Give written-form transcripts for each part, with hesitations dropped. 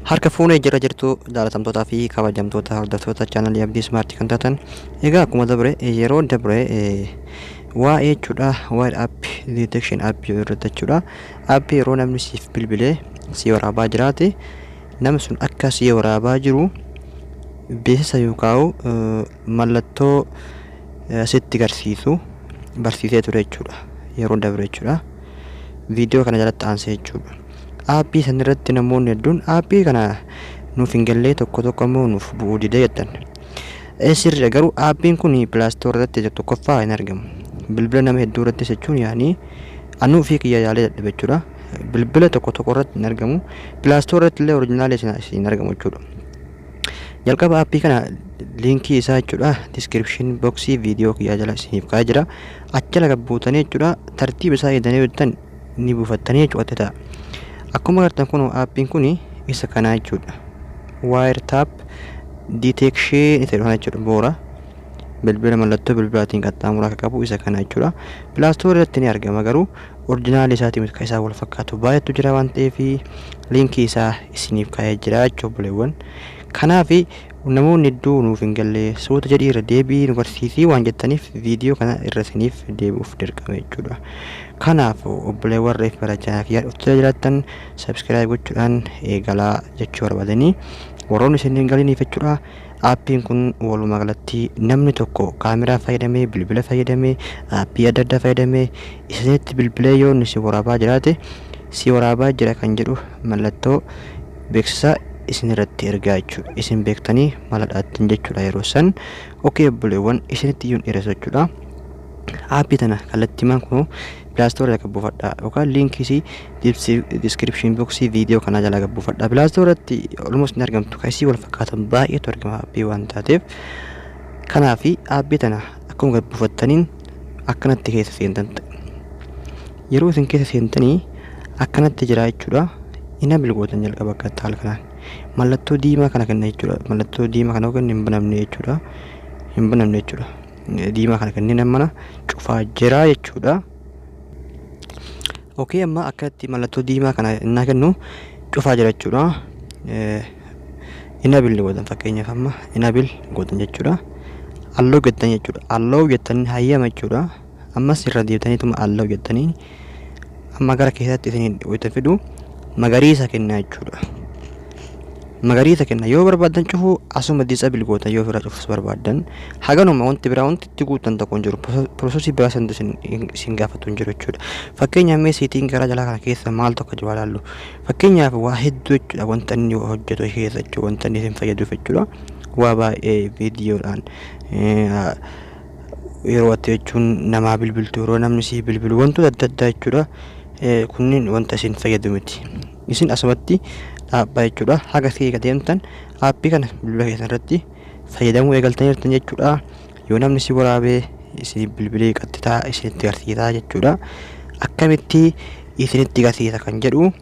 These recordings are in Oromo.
Harka fuunee jira jirtu jaalatamtootaa fi kabajamtoota hordoftoota chaanalii Abdii Ismaartii kan taatan. Egaa akkuma dabre yeroo dabre waa'ee jechuudha waa'ee app detection app irratti jechuudha. Aappii yeroo namni siif bilbilee si waraabaa jiraate, namni sun akka si waraabaa jiru beeksisa yookaan mallattoo sitti garsiisu barsiisee ture jechuudha. Yeroo dabre jechuudha. Viidiyoo kana jalatti aansee jechuudha. Aappii san irratti namoonni hedduun aappii kana nuuf hin gallee, tokko tokko immoo nuuf bu'uu didee jettan. Sirriidha, garuu aappiin kun Play Store irratti tokkoffaa hin argamu. Bilbila nama hedduu irrattis jechuun yaanii anuu fi kiyya yaalee dadhabe jechuudha. Bilbila tokko tokko irratti hin argamu. Play Store irratti illee original hin argamu jechuudha. Jalqaba aappii kana liinkii isaa jechuudha description boxii viidiyoo kiyyaa jala isiniif kaa'ee jira. Achi jala gabbuutanii jechuudha tartiiba isaa eegdanii hojjetan ni buufattanii jechuudha ta'a. Akkuma agartan kun aappiin kun isa kanaa jechuudha. Wire tap detection isa jedhu kana jechuudha, boora. Bilbila mallattoo bilbilaatiin qaxxaamuraa akka qabu isa kana jechuudha. Play Store irratti ni argama, garuu original isaatiin kan isaa wal fakkaatu baay'eetu jira waan ta'eef liinkii isaa isiniif kaa'ee jira jechuudha, obboleewwan. Kanaaf namoonni hedduu nuuf hin galle, suuta jedhii irra deebii nu barsiisii waan jettaniif viidiyoo kana irra isiniif deebi'uuf dirqame jechuudha. Kanaaf obboleewwan reef bara chaanaa kiyyaa dhuftee jiraattan subscribe gochuudhaan eegalaa jechuu barbaadanii warroonni isin hin galiniif jechuudha. Aappiin kun walumaa galatti namni tokko kaameraa fayyadamee, bilbila fayyadamee, aappii adda addaa fayyadamee isinitti bilbilee yoo inni si waraabaa jiraate, si waraabaa jira kan jedhu mallattoo beeksisa isin irratti ergaa jechuudha. Isin beektanii mala dhaattin jechuudha yeroo san. Okay, obboleewwan, isinitti iyyuu hin dheeressu jechuudha. Aappii tana kallattiimaan kun Play Store irraa buufadhaa yookaan liinkii isii description boxii viidiyoo kanaa jalaa buufadhaa. Play Store irratti almost ni argamtu. Kan isii wal fakkaatan baay'eetu argama aappii waan taateef. Kanaaf aappii tana akkuma gad buufattaniin akkanatti keessa seentan. Yeroo isin keessa seentanii akkanatti jira jechuudha. Enable gootan jalqaba akka haala kanaan. Mallattoo diimaa kana kenna jechuudha. Mallattoo diimaa kana kennu hin banamne jechuudha. Hin banamne jechuudha. Diimaa kana kenneen mana cufaa jira jechuudha. Okay, amma akkatti mallattoo diimaa kana innaa kennu cufaa jira jechuudha. Enable gootan, fakkeenyaaf amma enable gootan jechuudha. Allow jettan jechuudha. Allow jettanii hayyama jechuudha. Ammas irra deebitaniituma allow jettanii amma gara keessatti isin wayita fidu magariisa kenna jechuudha. Magariisa kenna. Yoo barbaadan cufuu asuma disable gootan, yoo ofirraa cufus barbaadan haganuma wanti biraa wanti itti guutan tokko hin jiru. Processii biraa san isin gaafatu hin jiru jechuudha. Fakkeenyaaf mee setting gara jalaa kana keessa maal tokko jiru ilaallu. Fakkeenyaaf waa hedduu jechuudha wanta inni hojjetu keessa jechuudha, wanta inni isin fayyaduuf jechuudha. Waa baay'ee viidiyoodhaan yeroo ati jechuun namaa bilbiltu, yeroo namni sii bilbilu, wantoota adda addaa jechuudha. Kunniin wanta isin fayyadu miti. Isin asumatti dhaabbaa jechuudha. Haga sii deemtan aappii kana bilbila keessan irratti fayyadamuu eegaltanii jirtan jechuudha. Yoo namni si waraabee isin bilbilee qaxxitaa isinitti agarsiisaa jechuudha. Akkamitti isinitti agarsiisa kan jedhu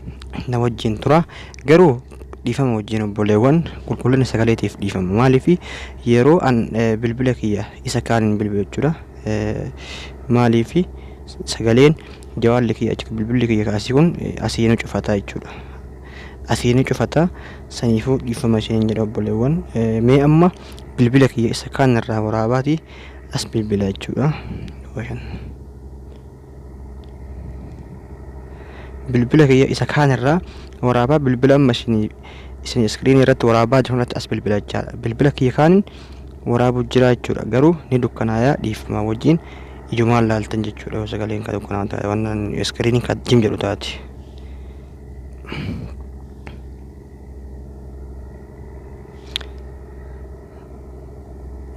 na wajjin tura. Garuu dhiifama wajjin, obboleewwan, qulqullina sagaleetiif dhiifama. Maaliif yeroo an bilbila kiyya isa kaaniin bilbilu jechuudha. Maaliif sagaleen jawaalli kiyya bilbilli kiyya asii kun asii ni cufataa jechuudha. Asii ni cufata, saniifuu dhiifama isiniin jedha, obboleewwan. Mee amma bilbila kiyya isa kaan irraa waraabaati as bilbila jechuudha. Bilbila kiyya isa kaan irraa waraabaa, bilbila amma isin iskiriinii irratti waraabaa jiru irratti as bilbila jechaadha. Bilbila kiyya kaaniin waraabuu jira jechuudha. Garuu ni dukkanaaya, dhiifama wajjin ijumaan laaltan jechuudha. Yoo sagaleen kan dukkanaa ta'e waan iskiriiniin kan jim jedhu taate.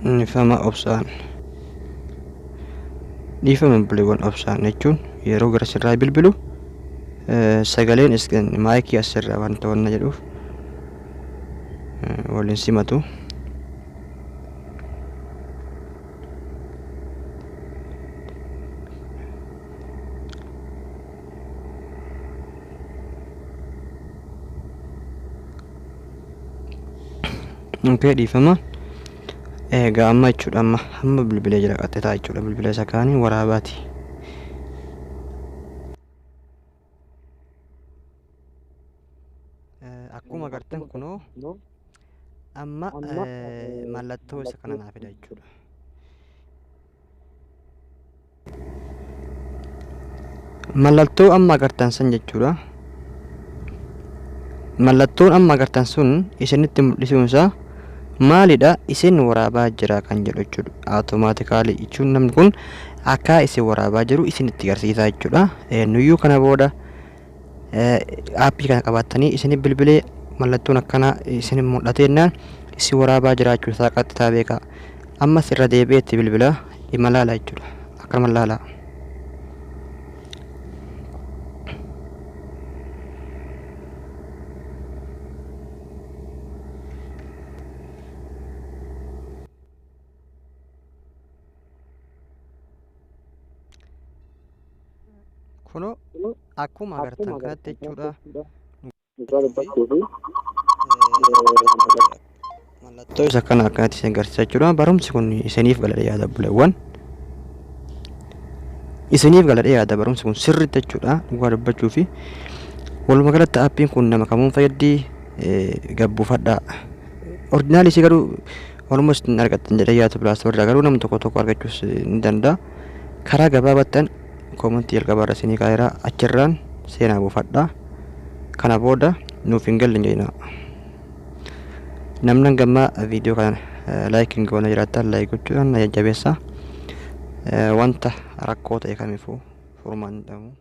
Dhiifama obsaan. Dhiifama obboleewwan, obsaan jechuun yeroo gara sirraa bilbilu sagaleen maayikii asirraa wanta wanna jedhuuf waliin simatu. Okay, dhiifama. Egaa amma jechuudha amma bilbilee jira qaxxitaa jechuudha, bilbila isa kaanii waraabaati. Akkuma agartan kunoo amma mallattoo isa kana naa fida jechuudha. Mallattoo amma agartan san jechuudha. Mallattoon amma agartan sun isinitti mul'isuun isaa maalidha? Isin waraabaa jira kan jedhu jechuudha. Automatically jechuun namni kun akka isin waraabaa jiru isinitti agarsiisa jechuudha. Nuyyuu kana booda aappii kana qabaattanii isin bilbilee mallattoon akkanaa isin mul'ateennaan isin waraabaa jiraachuu isaa qaxxitaa beekaa. Ammas irra deebi'ee itti bilbila dhimma laala jechuudha. Akkanuma laala. Kunoo akkuma agartan kanatti jechuudha. Mallattoo isa kana akkanatti isin agarsiisa jechuudha. Barumsi kun isiniif galadha yaada obboleewwan. Isiniif galadha yaada barumsi kun sirriitti jechuudha. Dhugaa dubbachuu fi walumaa galatti aappiin kun nama kamuun fayyaddi gabbuufadhaa. Ordinaalii isii garuu almost hin argattan jedhee yaadu Play Store irraa garuu namni tokko tokko argachuus ni danda'a. Karaa gabaabattan koomantii jalqabaa irra isinii kaa'eera achirraan seenaa buufadhaa. Kana booda nuuf hin galle hin jedhinaa. Namni hanga ammaa viidiyoo kana like hin goone jiraattan like gochuudhaan na jajjabeessaa. Wanta rakkoo ta'e kamiifuu furmaan hin dhabamu.